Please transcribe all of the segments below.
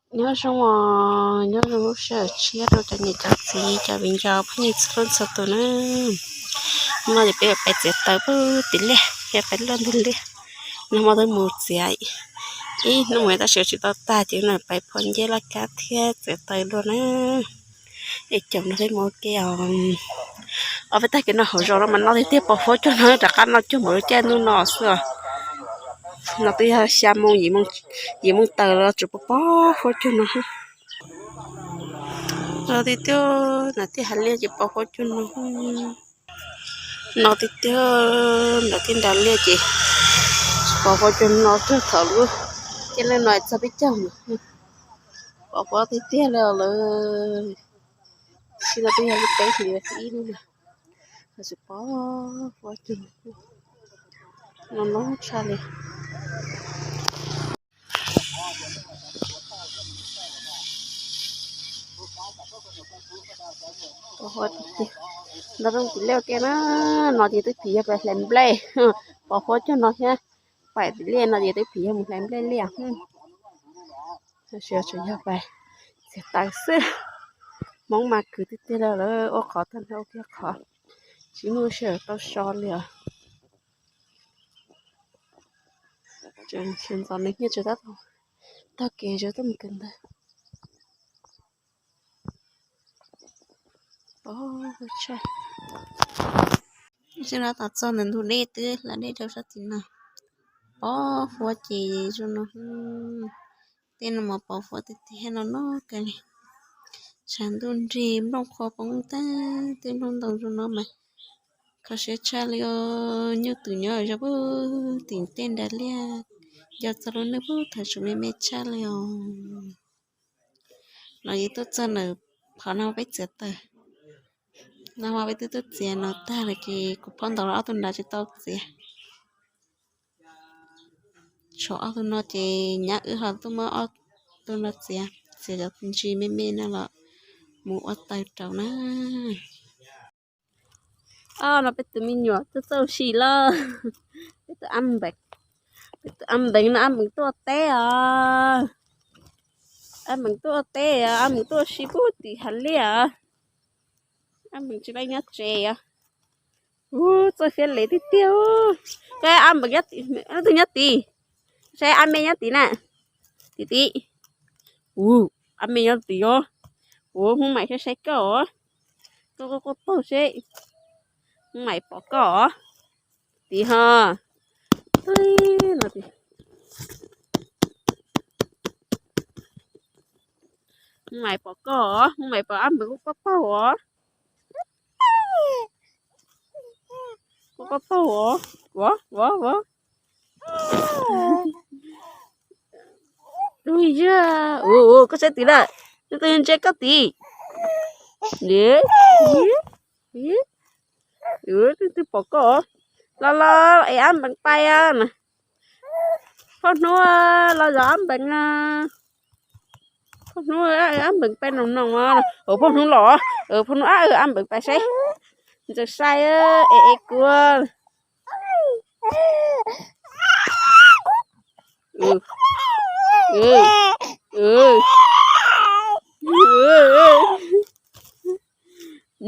Nyob zoo os, nyob zoo lub sij hawm tshiab rau cov niam cov txiv cov viv ncaus phooj ywg txhua leej txhua tus na. Hnub no ces peb yuav pais txiav taws pem tim liaj, yuav pais luaj ntug liaj. Nag hmo twb mus txiav ib hnub mus tab sis tsis tau tag ces no pais phua nceb laj kab thiab txiav taws dua na. Es caum nrog peb mus ua ke os. Ob peb tag kis no hauv zos no mas no tiag tiag, pos huab cua no rov qab no cuag npaum li caij ntuj no xwb os. No twb yog xya moo yim moo taws los tsuas pos pos huab cua no. No tiag tiag, nram tej hav liaj ces pos huab cua no. No tiag tiag, nram tej nras liaj ces pos huab cua no tsuag thaum lub caij ntuj no txog peb caug no. Pos huab tiag tiag li lawm. Sim no twb yog li peb hlis ib lub na, tab sis pos huab cua no no tshaj li. Pos huab tiag tiag. Nrog rooj tim liaj ua ke na, no ces twb phim yog pais hlais nplej. Pos huab cua no thiab, pais tim liaj no ces twb phim yog mus hlais nplej liaj. Tab sis tsuas yog pais txiav taws xwb. Hmoob mas khwv tiag tiag li lawm, ua qhov tag nrho ua kiag qhov, tsis muaj sij hawm tau so li os. Tseem ntxov nws nyiaj tsis tab tom taug kev zov tuaj mus kawm ntawv. Tsis no tom txog ntawm ntug dej twb hla dej rau sab tim no. Pos huab ces zoo no, tej no mas pos huab tiag tiag no no kawg li. Tshav ntuj nrig nplooj qhuav poob tag, tej nplooj ntoo zoo no mas kho siab tshaj li os. Nyuj twm nyob zov pug tim tej nras liaj, nco txog lub neej pug thaum tseem me me tshaj li os. No ces tuaj txog ntawm qhov no peb txiav taws. Nag hmo peb twb tuaj txiav no tag lawm ces kuv phob ntaus los ob tug nrad tsis tau txiav. Tshuav ob tug no ces nyab wb ho tuaj muab ob tug no txiav, txiav cov ntsis me me no los mus ua taws rau na. Os, no peb tus me nyuam tuaj txauj si lawm. Peb tus ab npeev, peb tus ab npeev no, ab npeev tuaj teb os. Ab npeev tuaj teb, ab npeev tuaj si pug tim hav liaj. Ab npeev tsis pab nyob tsev os. Ub, txawj fiab lev tiag tiag. Saib ab npeev, leej twg nyob tid? Saib ab me nyob tid na. Tim tid. Ub, ab me nyob tid os. Ub, Hmoob Maim saib saib koj os. Koj quaj quaj paug seb Hmoob Maim pom koj os. Tid ho. Twb no tid. Hmoob Maim pom koj os, Hmoob Maim pom ab npeev quaj quaj paug os. Quaj quaj paug os. Vov, vov, vov. Ub, yog, ub, ub, koj saib tid lawm, leej twg ntsia koj tid. Leej twg pom koj? Los los es ab npeev pais na. Phauj Hnub, los zov ab npeev. Phauj Hnub, ab npeev pais noog noog. Phauj Hnub los, Phauj Hnub, ab npeev pais seb. Ntxawm sai, es es kuv.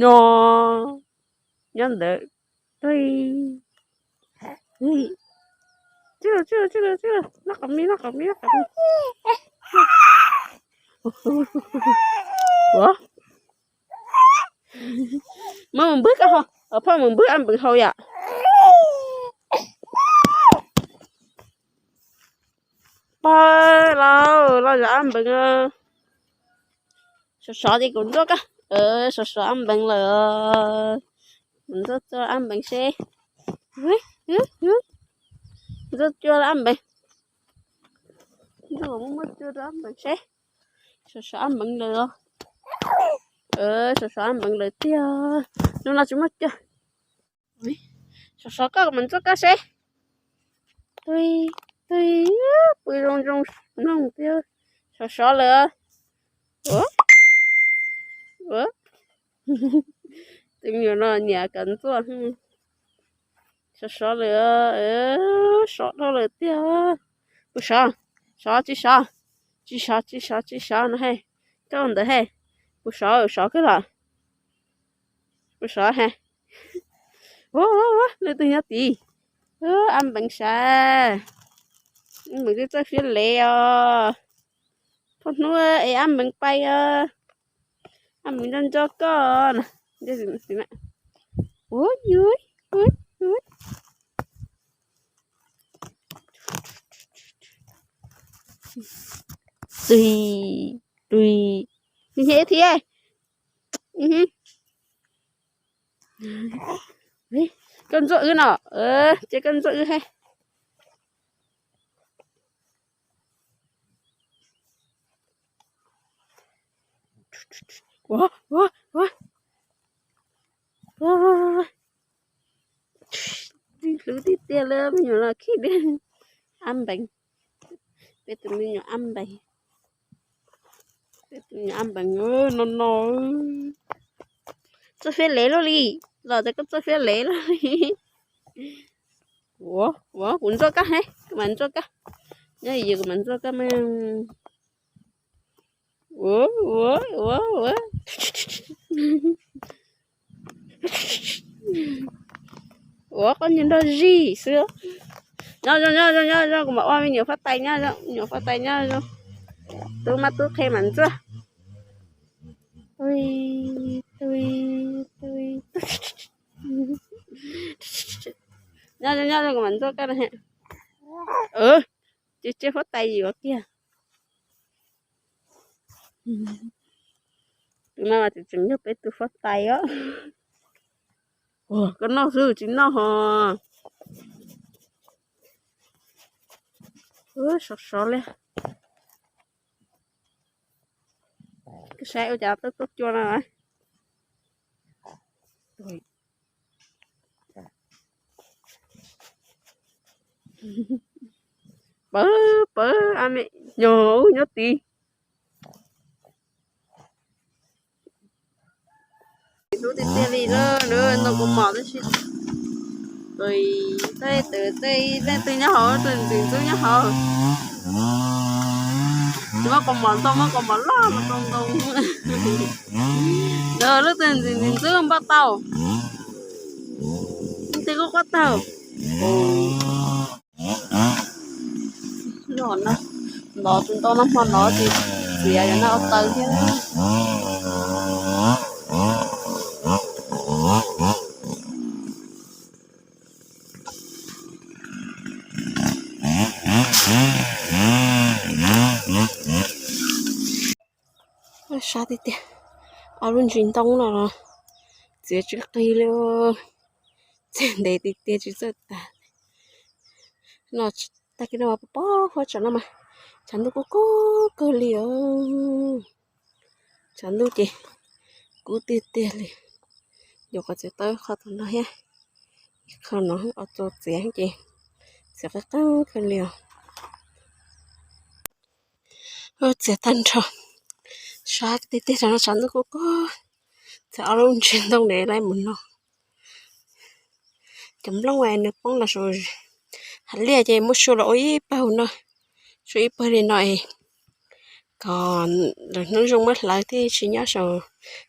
Nyob, nyob ntawd. Noj qhov me, noj qhov me, noj qhov me. Ua, muab mus npwb koj haus, phauj mus npwb ab npeev haus yom. Pog, los los zov ab npeev. Sov sov ces kuv ntxuaj koj. Sov sov ab npeev lawm. Kuv ntxuaj txuaj ab npeev seb. Ntxuaj cua rau ab npeev. Ntxuaj muaj muaj cua rau ab npeev seb. Sov sov ab npeev lawm. Sov sov ab npeev lawm tiag. Hnub no tsis muaj cua. Sov sov koj, kuv mam ntxuaj koj seb. Tui, tui, pw zoo zoo mloog tiag. Sov sov lawm. Ua, ua, tus me nyuam no nyiam kawm ntxuaj. Sov sov lawm, sov dhau lawm tiag. Pw sov, sov tsis sov, Tsis sov, tsis sov, tsis sov no he. Koj ua ntawd he. Kuv sov, sov kawg los. Kuv sov he. Ua, ua, ua, leej twg nyob tid? Ab Npeev sav. Ab Npeev twb txawj fiab lev os. Thaum hnub es Ab Npeev pais os. Ab Npeev nco nco koj na. Ua, ua, ua. Tui, tui. Nws nyiam thiab. Koj ntxuaj wb no. Ces koj ntxuaj wb he. Ua, ua, ua. Hlwb tiag tiag li me nyuam no khib dej. Ab Npeev. Peb tus me nyuam Ab Npeev. Peb tus me nyuam Ab Npeev no no. Txawj fiab lev luaj li. Los tias koj txawj fiab lev luaj li. Ua, ua, kuv ntxuaj koj he, kuv mam ntxuaj koj. Nyob yus kuv mam ntxuaj koj mas. Ua, ua, ua, ua. Ua, koj niag nrog zig xwb. Nyob zoo, nyob zoo, nyob zoo, kuv mam ua me nyuam huab tais nyob zoo, me nyuam huab tais nyob zoo. Tub mab tub qhe mam ntxuaj. Tui, tui, tui. Nyob zoo, nyob zoo, kuv mam ntxuaj koj na. Ces tsiaj huab tais yuav kiag. Tus no mas tseem yog peb tus huab tais os. Koj noj xwb tsis noj ho. Sov sov li. Koj saib ua cas tawb tub cua no. Pawg, pawg, a me, nyob ub nyob tid. Ntxub tiag tiag li na, ntoo kaus mom tab sis tej, tej, tej leej twg nyob hauv, tus ntxim ntxub nyob hauv. Tsis muaj kaus mom ntoo, muaj kaus mom loj ntoo ntoo. Ntawd lub twg ntxim ntxim ntxub npaj tau. Leej twg kuj quaj tau. Ntov tus ntoo no hmo no ces txiav cov no ua taws thiab. Sab tiag tiag, ob lub ntsis ntoo no los txiav tsis qig li, txiav ntev tiag tiag tsis txawj tas. No tag kis no mas pom huab tsam no mas tshav ntuj kub kub kawg li os. Tshav ntuj ces kub tiag tiag li. Yuav qhov txiav tawb qhov tom no thiab, qhov no txaus txiav ces txiav qab qab kawg li os. Txiav tag nrho, sab tiag tiag no tshav ntuj kub kub, txiav ob lub ntsis ntoo ntev lawm mus no. Cov nplooj nws poob los saum hav liaj ces muab sua los ua ib pawg no, sua ib pawg li no es kom lwm hnub zoo muab hlawv thiaj tsis nyob saum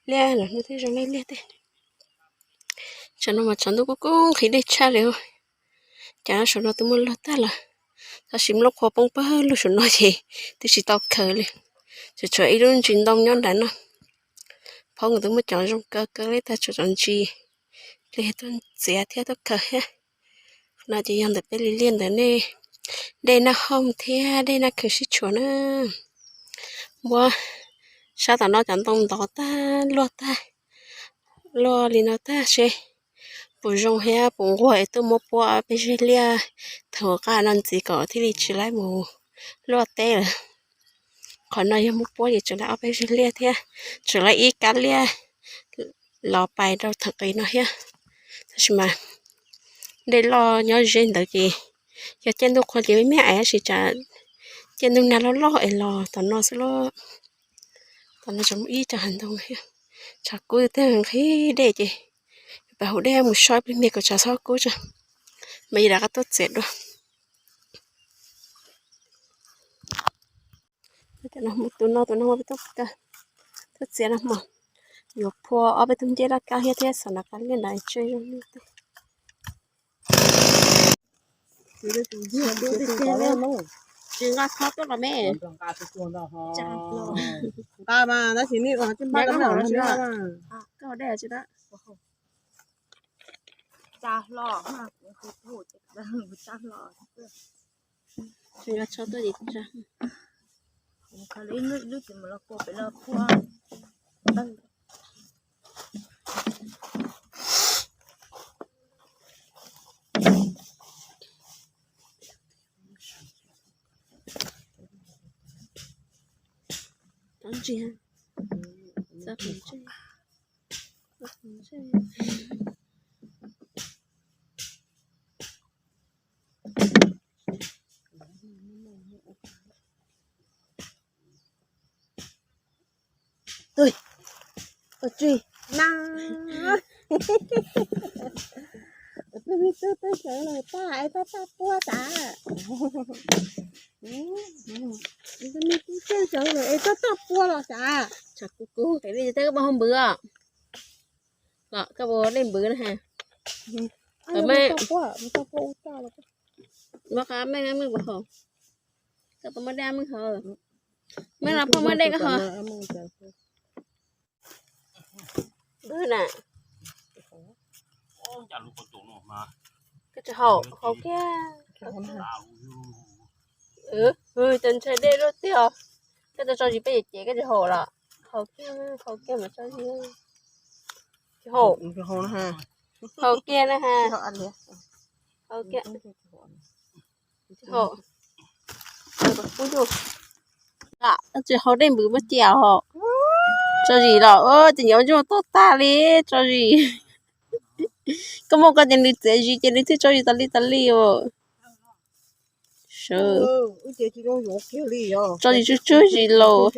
liaj, lwm hnub thiaj zoo li liaj tej. Tsam no mas tshav ntuj kub kub nqhis dej tshaj li. Cas saum no twb muaj luag tag lawm, tab sis nplooj qhuav poob pawg lug saum no ces twb tsis tau khaws li. Tsuas tshuav ib lub ntsis ntoo nyob nrad no. Phauj nkawd twb muab cov zoo kaw kaw li tag tshuav cov ntsis, plig tuaj txiav thiab tuaj khaws thiab. No ces yog ntawm peb li liaj ntawd ne, dej Naj Hooj thiab dej Naj Khwm sib tshuam na. Muab sab tom no cov ntoo ntov tag luag tag, luaj li no tag seb puas zoo thiab puas nquag es tuaj muab puab ob peb zeg liaj thaum qab no ntxiv kom thiaj li tsis laib mus luaj teb lawm. Qhov no yog muab puab ces tseem laib ob peb zeg liaj thiab, tseem laib ib kab liaj los pais rau theem qis no thiab. Tab sis mas dej loj nyob ze ntawd ces yog caij ntuj qhua ces me me ais, tab sis tsam caij ntuj nag loj loj es los tom no xwb lauj. Tom no tseem muaj ib co hav ntoo thiab. Tshav kub tiag tiag, nqhis dej ces pab hauv dej mus so ib pliag me kom tshav txhob kub tso, mas yus rov qab tuaj txiav dua. Cov no mus tus no tus no peb tub kawg, tub txiav no mas yuav phua ob peb tug ncej laj kab thiab thiab xav nram qab liaj nram tseg zoo li. Tsis nqa khob tuaj los me. Nqa mas tab sis nej ua tsis npaj, koj dej tsis tau. Tsa hlo, tsa hlo. Tsis nqa khob tuaj ces tsa. Khaws li lub ces mus los kua pem los phua. Tov ntsis, txav qhov ntsej, txav qhov ntsej. Tui, tui tsis na. Tus me tub tub sawv lawm tas es toj toj puab tas. Tus me tub tub sawv lawm es toj toj puab los tas. Tshav kub kub, peb twb pab hau npwv os. Los koj puas dej npwv na ha? Muab qab meej meej puas haus? Koj puas muab dej meej haus? Meej los puas muab dej koj haus? Npwv na. Koj tsis haus, haus kiag. Cov ntshai dej luaj tiag. Koj tso tso zis peb ces ces koj tsis haus los? Haus kiag, haus kiag mas tso zis. Tsis haus, haus kiag na ha. Haus kiag. Tsis haus. Tsis haus dej npwv muab cia hos. Tso zis los, ces nyob ntsuag tuaj tag li, tso zis. Koj muab koj ces nws txiav zis ces nws thiaj tso zis tas li tas li os. Sawv, tso zis tsw tsw zis los.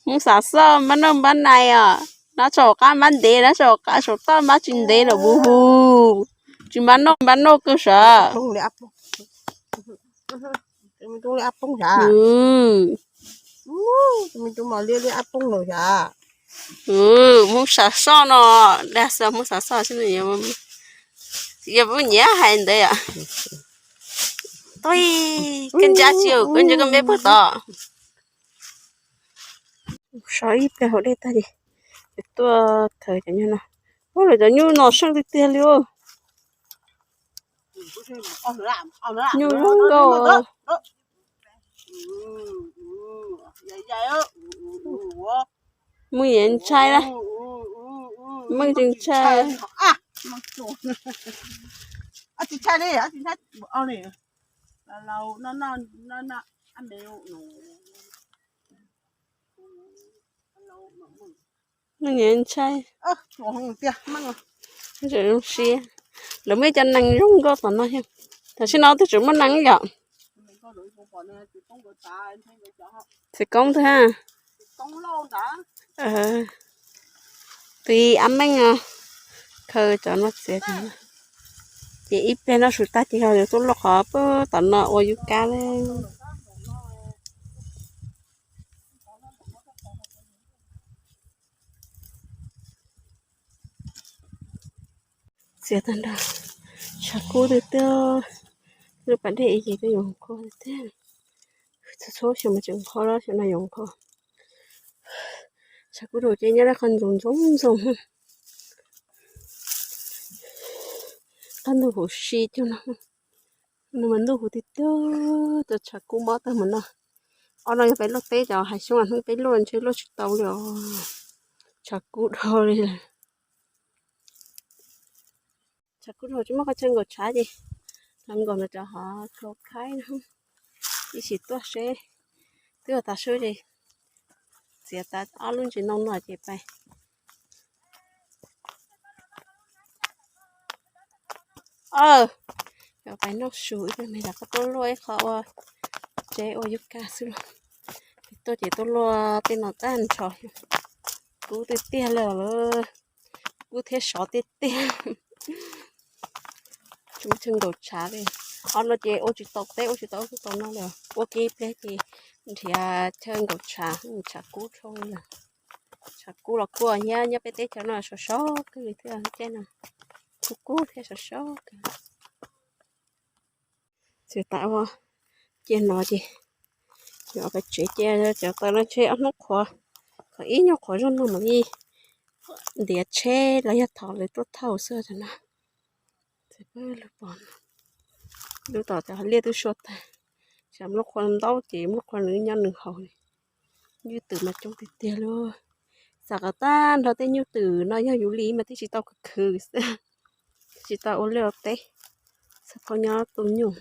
Mus xav xoj npab noj npab nais os. Nab tso qab npab ntev, nab tso qab saum toj npab tsis ntev los mus hu. Tsis npab noj npab noj kawg sav. Mus xav xoj no, dag xwb mus xav xoj xwb, yog pub nyiam hais ntawd yom. Tui, koj ntsia tsis, koj ntsia koj npe puag tod. Sov ib pliag haus dej tag ces tuaj khaws cov nyuj no. Ua lawv cov nyuj no seej tiag tiag li. Nyuj zoo nkauj. Muaj yeej ntshai na. Muaj yeej ntshai. Muaj yeej ntshai. Zoo siab. Lawv muaj cov nees zoo nkauj tom no thiab. Tam sim no twb tseem muaj nees yom. Txiv koob twg ha? Tus ab meej os, khaws cov no txiav. Ces ib pliag noj su tag ces yog yuav tuaj luaj qhov puag tom no ua yub kab lawm. Txiav tag nrho, tshav kub tiag tiag. Lub pas dej ib ces twb yuav nqho tiag. Txhua txhua xyoo mas tseem nqho, xyoo no yuav nqho. Tshav kub rau ces nyob rau qhov ntxoov ntxoov ntxoov. Qab ntuj huv si cog no, nws mas ntuj huv tiag tiag. Cov tshav kub mob tag mus no. Ob no yog peb luaj teb, cov hav xyoob hnub peb luaj ntshe luaj tsis tau li os. Tshav kub dhau li lawm. Tshav kub dhau tsis muaj qhov chaw nkaum tshav ces los nkaum ntawm cov hov khau khaib no. Ib sim tuaj seb, twb ua tas su ces txiav tas ob lub ntsis ntoo no ces pais. Pais noj su ib pliag me los koj tuaj luaj ib qho ua tsev ua yub kab xwb los. Tuaj ces tuaj luaj tej no tag nrho. Kub tiag tiag li lawm, kub thiab sov tiag tiag. Tsis muaj chaw nkaum tshav li. Qhov no ces ua tsis tau teb, ua tsis tau ub tau no li. Ua kiag ib pliag ces nrhiav chaw nkaum tshav, tshav kub rau li. Tshav kub los kuj thiab, nyob peb teb chaws no sov sov kawg li thiab, tej no kuj kub thiab sov sov kawg. Txiav tas ua cia no ces yuav pais tsev cia cov taws no ntshe ob hnub qhuav, kom ib nyuag qhuav zog no mam li ntiav tsheb los yog thov lawv tuaj thauj xwb cov no. Peb lug pom, lub tom cov liaj twb sua tag, tsam muab qhua ntaub ces muab qhua nws nyob nws haus li. Nyuj twm mas coob tiag tiag li. Xav kom tag nrho tej nyuj twm no yog yus li mas twb tsis tau khwv khwv xwb, twb tsis tau ua liaj ua teb, xav tau nyob tu nyuj.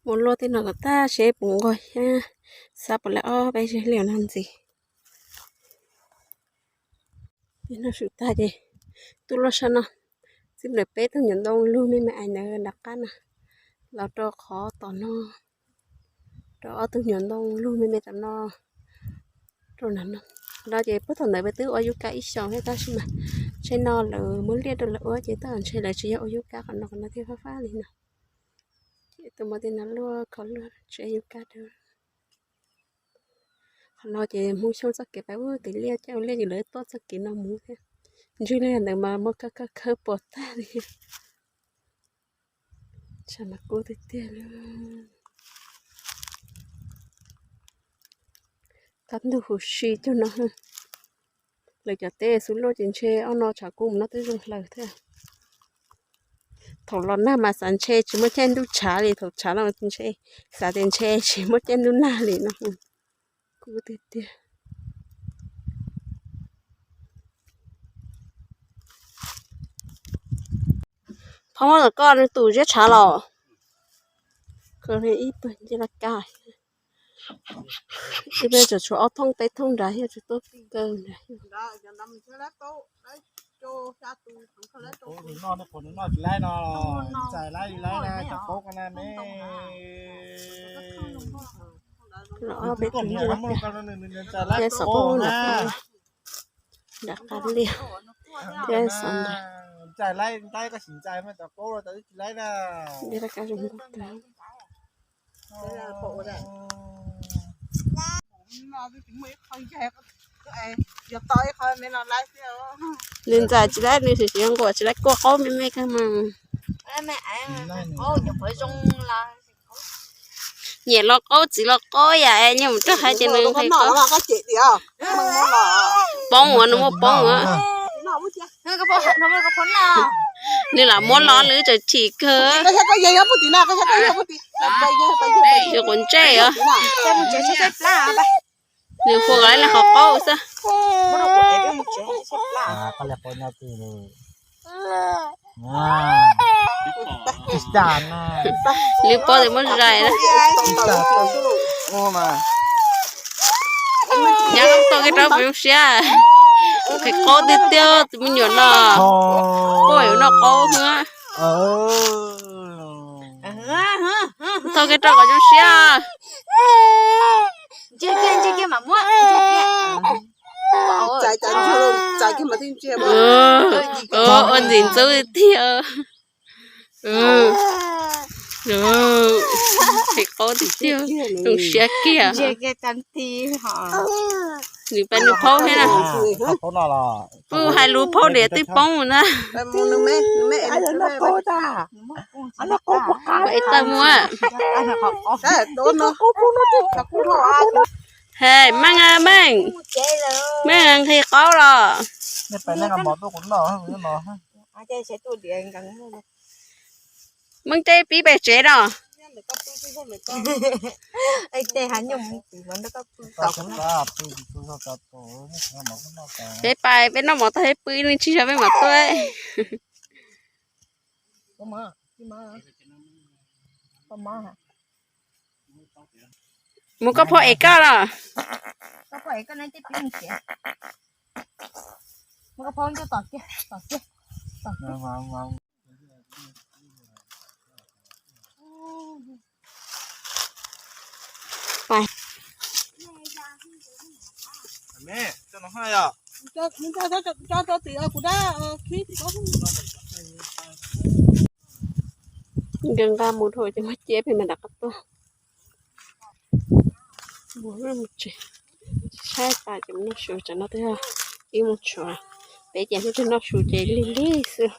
Mus luaj tej no kom tag seb puas nquag thiab xav puas lawv ob peb zeg liaj no ntxiv. Tej no swm tag ces tuaj luaj sab no, txij ntawm peb tug nyuam ntoo lug me me ais ntawd nram qab na, los rau qhov tom no, rau ob tug nyuam ntoo lug me me tom no, rau nram no. No ces puag thaum ntawd peb twb ua yub kab ib xyoos thiab tab sis mas ntshe no lawv muab liaj rau lawv ua ces tab ntshe lawv tsis yog ua yub kab qhov no, qhov no thiaj fab fab li no. Ces tus muam tej no luaj khov luaj tsis ua yub kab rau. Qhov no ces Hmoob Xyooj txoj kev pais ub tim liaj coj liaj ces lawv tuaj txoj kev no mus thiab. Ntswg li ntawd mas muab khawb khawb khawb puas tag li. Tshav mas kub tiag tiag li. Kaj ntug huv si cug no. Lawv cov teb xub luaj ces ntshe ob no tshav kub mus no twb zoo hlaws thiab. Thaum los nag mas xav ntshe tsis muaj caij ntuj tshav li, thaum tshav no ntshe xav tias ntshe tsis muaj caij ntuj nag li no. Kub tiag tiag. Phauj, muab tom koj nws tus ziab tshav los. Ib pawg nce laj kab. Ib peb tseem tshuav ob thooj peb thooj nrad thiab tsis tuaj kaw nrad. Los ob peb tus nyuj thiab xov tooj nram qab liaj thiab xov nrad. Ntiaj teb kab zoo nkauj tag. Nws ntxais tsis laib, nws sim sim nquam tsis laib, kua qaub me me kawg mas. Niam los qaub txiv los qaub yam es nyiaj mus rau hais tias nws nqhis qaub. Poob ua nws muaj poob ua. Nws lam muab los lwm tseem thim kawg. Yog quav ntsej os. Nws hu lawv qhov qaub xwb. Lwm pob tias muab zais na. Nyab tau kiag rau peb zoo siab. Qhov qaub tiag tiag tus me nyuam no. Kuj yuav noj qaub xwb. Tau kiag rau kom zoo siab. Ua ntxim ntxub tiag. Qhov qaub tiag tiag, zoo siab kiag. Nws pab nws phaub thiab na. Pw hais lus phaub diam twb poob na. Ib tawg muab. He, Meej a Meej, Meej nqhis qaub los? Meej, tej pib pem tsev no. Peb pais peb noj mov tag peb pw ib leeg tsib zog peb mam tuaj. Mus koj phob ev koj los? Nkag nqa mus dhau ces muab ciab pem mas nram qab tuaj. Mus mus tsev, saib tas ces mus noj su. Tsam no twb yog ib moos tshuav, peb ces hnub twg noj su ces lig lig xwb.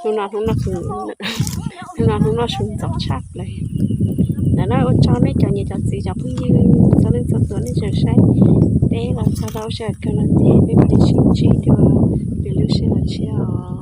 Hnub no hnub noj su, hnub no hnub noj su ntxov tshaj plaws. Ntawd na, ua tsaug nej cov niam cov txiv cov phooj ywg txhua leej txhua tus nej tseem saib peb los txog rau sij hawm kawg no ces peb mam li sib ntsib dua lwm lub sij hawm tshiab os.